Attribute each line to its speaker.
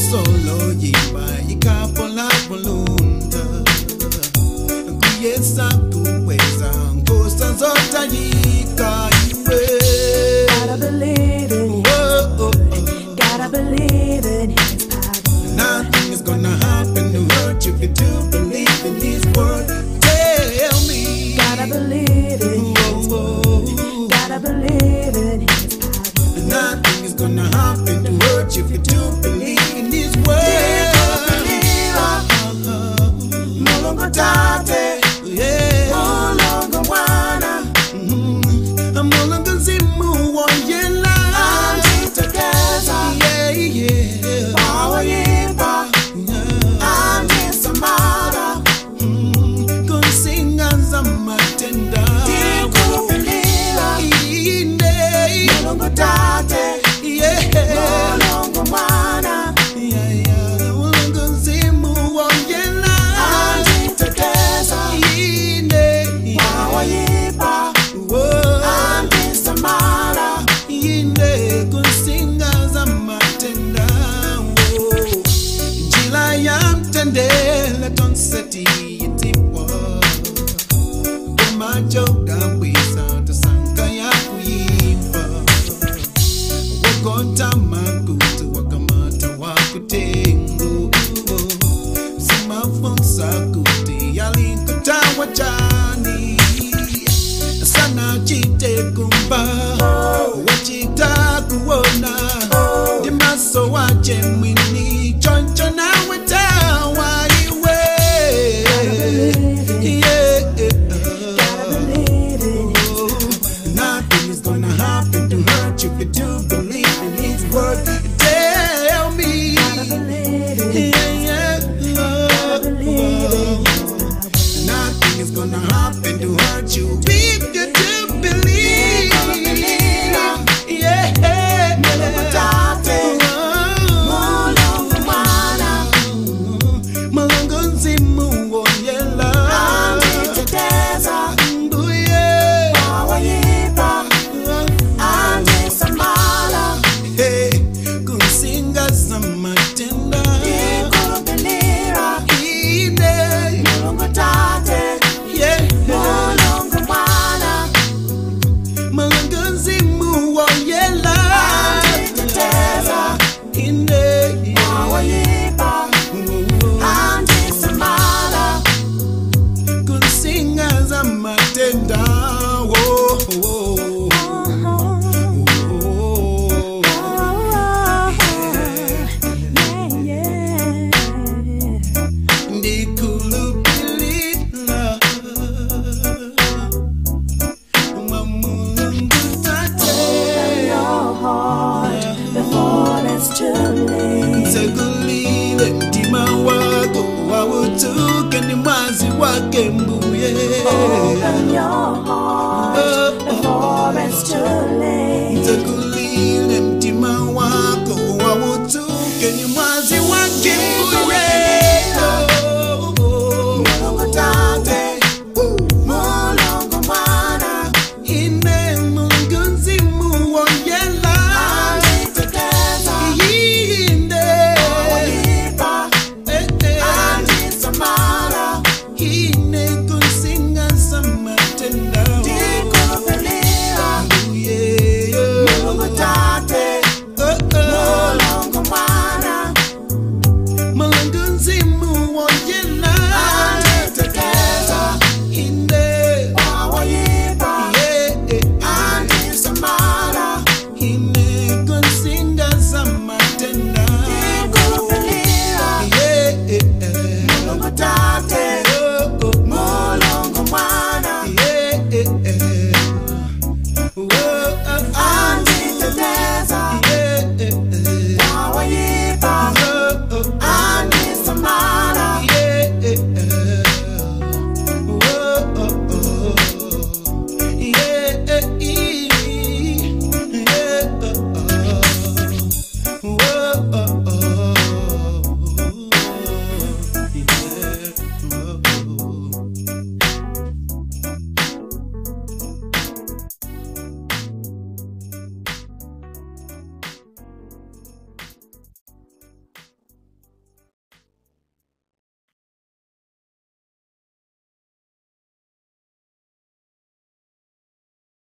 Speaker 1: Solo yimba ikapola polunda Kuyesa kuweza ngosa zotayika iwe.
Speaker 2: Gotta believe in his word. Gotta believe in his power.
Speaker 1: Nothing is gonna happen to hurt you if you do believe in his word. Tell me.
Speaker 2: Gotta believe in his word. Gotta believe in his power.
Speaker 1: Nothing is gonna happen to hurt you if you do believe in his word.
Speaker 3: Mulungu Tate, Mulungu Mwana,
Speaker 1: Mulungu Mzimu Woyela,
Speaker 3: Anditeteza, Pawoyipa, Andisamala,
Speaker 1: Kunsinga za matenda,
Speaker 3: Ndikhulupilira, Mulungu Tate, Mulungu Mwana,
Speaker 1: Mulungu Mzimu Woyela,
Speaker 3: Anditeteza, Pawoyipa, Andisamala,
Speaker 1: Kunsinga za matenda, njila ya mtendele tonseti yitipwa kumajoda bwisa tasanka ya kuyipa wakonta makutu wakamata wakutengu simafunsa kuti yalinkutawa chani sana chite kumba wachita kuona ndimaso wache mwini choncho nawe tawa iwe.
Speaker 2: Gotta believe in his power.
Speaker 1: Nothing is gonna happen to hurt you if you do believe in his word. Tell me.
Speaker 2: Gotta believe in his word. Gotta believe in his power.
Speaker 1: Nothing is gonna happen to hurt you if you do believe.
Speaker 3: Mulungu Tate, Mulungu Mwana,
Speaker 1: Mulungu Mzimu Woyela,
Speaker 3: Anditeteza,
Speaker 1: Mbuye,
Speaker 3: Pawoyipa, Andisamala,
Speaker 1: Hey, kunsinga za matenda,
Speaker 3: Ndikhulupilira,
Speaker 1: Ine,
Speaker 3: Mulungu Tate, Mulungu Mwana,
Speaker 1: Mulungu Mzimu Woyela,
Speaker 3: Anditeteza,
Speaker 1: Ine,
Speaker 3: Pawoyipa, Andisamala,
Speaker 1: kunsinga za matenda, oh, oh, oh, oh.
Speaker 2: Yeah, yeah.
Speaker 1: Ndikhulupilira mwa Mulungu Tate.
Speaker 2: Open your heart before it's too late.
Speaker 1: Mtsekulile mtima wako wautuke ni mwazi wake mbuye.
Speaker 2: Open your heart before it's too late.
Speaker 1: Mtsekulile mtima wako wautuke ni mwazi